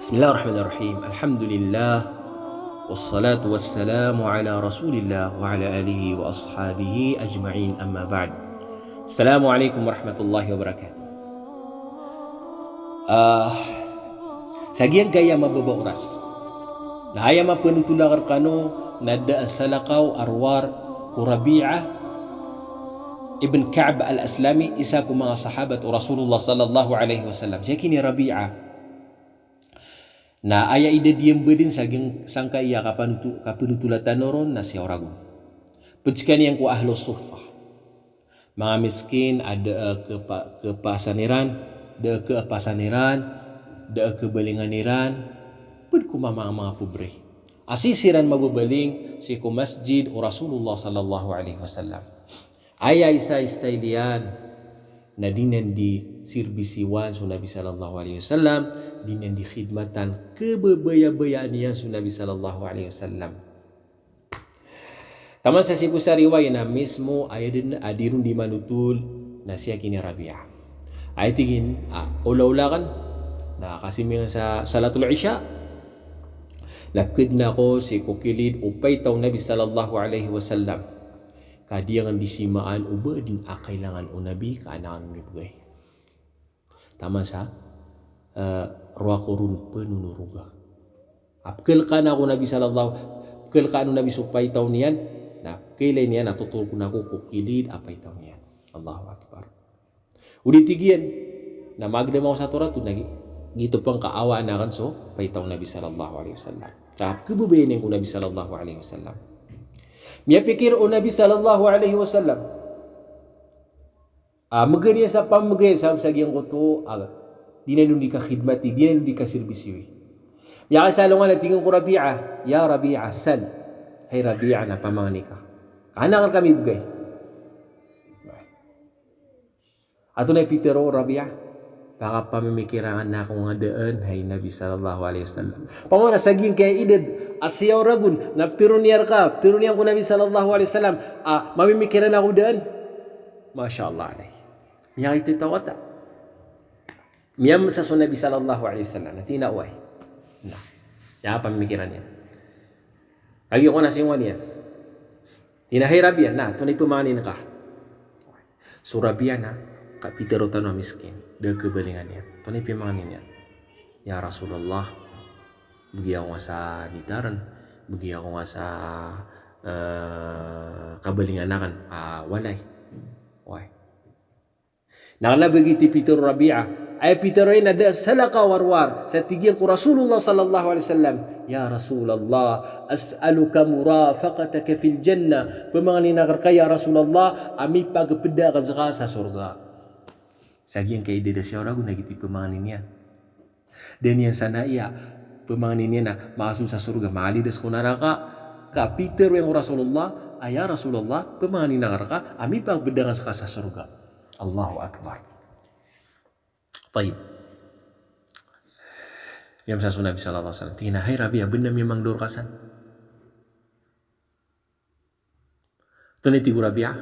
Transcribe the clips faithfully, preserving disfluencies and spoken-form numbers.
Bismillahirrahmanirrahim. Alhamdulillah. Wassalatu wassalamu ala Rasulillah wa ala alihi wa ashabihi ajma'in, amma ba'd. Assalamualaikum warahmatullahi wabarakatuh. Ah, sa giyangkaya mababa a oras. Na aya mapenotol akn rkano na da a salakaw a rowar ko Rabi'ah ibn Ka'b al-Aslami, isa ko manga sahabat o Rasulullah sallallahu alaihi wasallam. Sii ki ni Rabi'ah. Na aya idad iyan bdn sa giyang, sangkaya kapanoto-, kapenotola tano ron na siyaw ragon. Pd skaniyan ko Ahlus Suffah. Manga miskin a da a kepa-, kepasan iran, da a keapasan iran, da a kebalingan iran, pd ko manga, manga pobre. A sii siran mababaling sii ko masjid o Rasulullah sallallahu alaihi wasallam. Aya isa a style iyan na di niyan di sirbisiwan so Nabi sallallahu alaihi wasallam, di niyan di khidmatan, kebabayabayaan iyan so Nabi sallallahu alaihi wasallam. Taman sa sii ko sa riwaya na mismo aya dn a di ron di manotol na sii ki ni Rabi'ah. Aya tig iyan a olaola akn na kasimbang sa salatul Isha. Na pkdn ako sii ko kilid o paita o Nabi sallallahu alaihi wasallam. Ka di akn di simaan o ba dn a kailangan o Nabi ka an akn mibgay. Taman sa, eh, rowa ko ron pnonoroga. A pklkaan ako o Nabi sallallahu, pklkaan o Nabi so paita on iyan, na pkailay niyan a totol kon ako ko kilid a paita on iyan. Allahu Akbar. O di tig iyan, na magdam ako sa torat on na gi-, giyoto pn ka awaan akn so paita o Nabi sallallahu alaihi wasallam. Ka pkhababayaan iyan ko Nabi sallallahu alaihi wasallam. Miyapikir o Nabi sallallahu alaihi wasallam. Ah, mgay niyan sa pamgay sa, sa giyangkoto, ah, di niyan on di kakhidmati, di niyan on di kasirbisiwi. Miyakaisa alongan a tig iyan ko Rabi'ah, "Ya Rabi'ah, sal." Hay Rabi'ah, na pamangni ka. Ka an akn ka mibgay. Antonaa i pitharo o Rabi'ah? Pakapamimikiran ako nga dn, hay Nabi sallallahu alaihi wasallam. Pamana sa giyangkaya idad a siyaw ragon, na pitharo niyan rka, pitharo niyan ko Nabi sallallahu alaihi wasallam, ah, mamimikiran ako dn. Masha Allah alaih. Miyakaito i taw a ta. Miyamsa so Nabi sallallahu alaihi wasallam. Na tig iyan a oway. Na. Aya pamimikiran iyan. Kagiya ko na singowan iyan. Tig iyan a hay Rabi'ah, na, antonaa i pamangnin ka? So Rabi'ah na, ka pitharo tano a miskin. Da a kabalingan iyan. Antonaa i pamangnin iyan? Ya Rasulullah, bgi ako nga sa ditaran, bgi ako nga sa, eh, kabalingan akn, ah, walay. Oway. Na kna ba giyoto i pitharo o Rabi'ah. Aya pitharo iyan na da a salakaw a rowar sa tig iyan ko Rasulullah sallallahu alaihi wasallam, "Ya Rasulullah, as'aluka murafaqataka fil jannah." Pamangnin akn rka, ya Rasulullah, a mipagpda akn ska sa sorga. Sa giyangkaya idad a siyaw ragon na giyoto i pamangnin iyan. Da niyan sanaya pamangnin iyan a makasold sa sorga, makalidas ko naraka. Ka pitharo iyan ko Rasulullah a, "Ya Rasulullah, pamangnin akn rka a mipagpda akn ska sa sorga." Allahu Akbar. Tayyib. Miyamsa so Nabi sallallahu alaihi wasallam. Tig iyan a, "Hay Rabi'ah, bnar a miyamangndao rka san?" Antonaa i tig o Rabi'ah?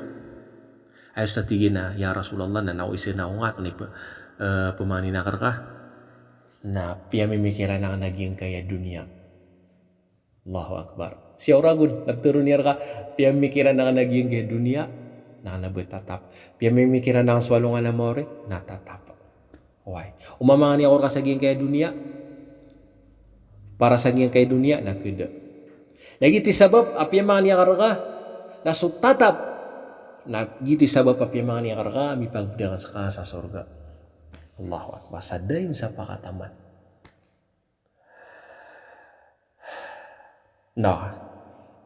Aya so tig iyan a, "Ya Rasulullah, na naoisan ako nga, antonaa i pe-, eh, pamangnin akn rka?" Na piyamimikiran akn a giyangkaya doniya. Allahu Akbar. Siyaw ragon, na pitharo niyan rka, piyamimikiran akn a giyangkaya doniya, na kna ba tatap. Piyamimikiran akn so alongan a maori, na tatap. Oway. O mamangni ako rka sa giyangkaya doniya, para sa giyangkaya doniya, na kda. Na giyoto i sabap a piyamangni akn rka, na so tatap. Na giyoto i sabap a piyamangni akn rka, mipagpda akn ska sa sorga. Allahu Akbar. Sa daim sa pakataman. Na,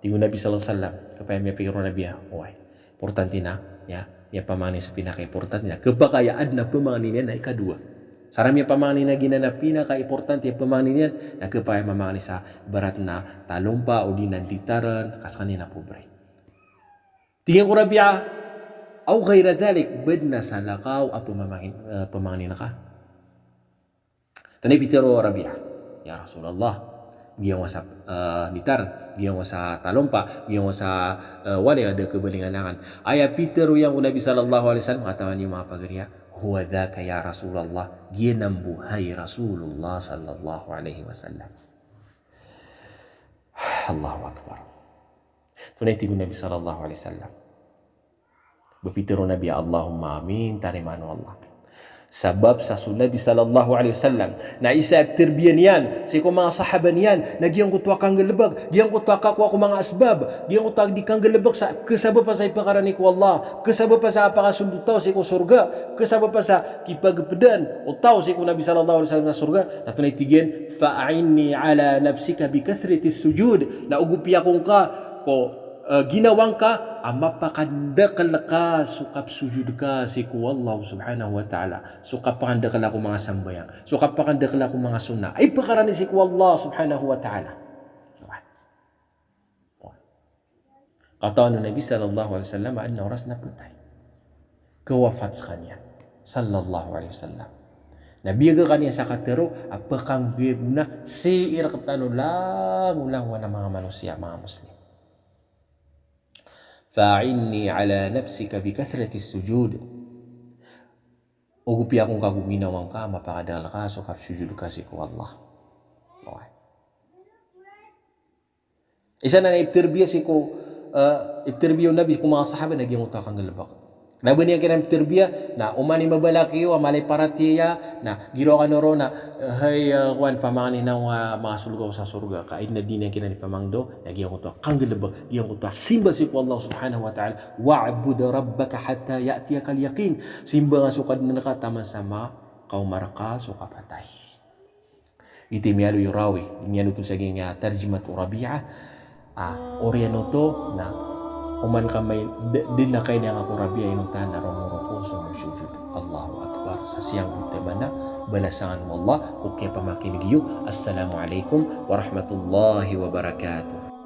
tig o Nabi sallallahu alaihi wasallam, kapakay miyapikir o Nabi a, oway, importante na, ya, miyapamangni so pinakaimportante na, kapakay a adn a pamangni niyan na ikadowa. Sa miyapamangni na giyanan a pinakaimportante a pamangni niyan, na kapakay a mamangni sa ibarat na talompa odi na ditaran, ka skaniyan na pobre. Tig iyan ko Rabi'ah, aw ghayra dhalik, badn a salakaw a pamamangni, eh, pamangnin ka. Antonaa i pitharo o Rabi'ah? Ya Rasulullah, Giyangkoto sa, eh, nitar, giyangkoto sa talompa, giyangkoto sa, eh, walay a da a kabalingan langan. Aya pitharo iyan ko Nabi sallallahu alaihi wasallam, katawan iyo manga pagari a, "Huwa dhaka ya Rasulullah," giyanan bo hay Rasulullah sallallahu alaihi wasallam. Allahu Akbar. Antonaa i tig o Nabi sallallahu alaihi wasallam? Ba pitharo o Nabi, "Allahumma amin," tarimaan o Allah. Sabap sa so Nabi sallallahu alaihi wasallam na isa a ptharbiya niyan sii ko manga sahaba niyan na giyangkoto a kanggalbk, giyangkoto a kakowa ko manga asbab, giyangkoto a di kanggalbk sa, kasabap sa ipakarani ko Allah, kasabap sa pakasold o taw sii ko sorga, kasabap sa kipagpdan o taw sii ko Nabi sallallahu alaihi wasallam sa sorga, na antonaa i tig iyan, "Fa'inni ala nafsika bi kathratis sujud." Na ogopi ako ngka ko, eh, ginawa ngka a mapakandakl ka so kapsojod ka sii ko Allah subhanahu wa ta'ala, so kapakandakl ko manga sambayang, so kapakandakl ko manga sunnah a ipakarani sii ko Allah subhanahu wa ta'ala. Katawan o Nabi sallallahu alaihi wasallam a adn a oras na phatay. Kawafat skaniyan. Sallallahu alaihi wasallam. Na biyag akaniyan sa katharo a pkhanggay gona sii rktano langolangowan a manga manosiya, manga Muslim. "Fa'inni ala nafsika bi kathratis sujud." Ogopi ako ngka ko ginawa ngka a mapakadakl ka so kapsojod ka sii ko Allah. Okay. Isa na iptharbiya sii ko, eh, iptharbiya o Nabi ko manga sahaba na giyangkoto a kanggalbk. Na ba niyan kiran iptharbiya, na oman i mabalak iyo a mala i paratiyaya, na giraw kano ron na, eh, hay, eh, kowan, pamangni ako a manga solgaw sa sorga, ka aya na di niyan kiran ipamangndao, na giyangkoto a kanggalbk, giyangkoto a simba sii ko Allah subhanahu wa ta'ala, "Wa'bud rabbaka hatta ya'tiyakal yaqin." Simba ngka so Kadnan ka taman sa makaoma rka so kapatay. Giyoto i miyaaloy o rawi, miyaaloy oto sa giyangkai a tarjumat o Rabi'ah, ah, oriyan oto na oman ka mai d-, dn a kailay angka ko Rabi'ah inonta na romoroko so mosojod. Allahu Akbar. Sa siyang oto man a balasan o Allah ko kiyapamakinig iyo. Assalamu alaikum warahmatullahi wabarakatuh.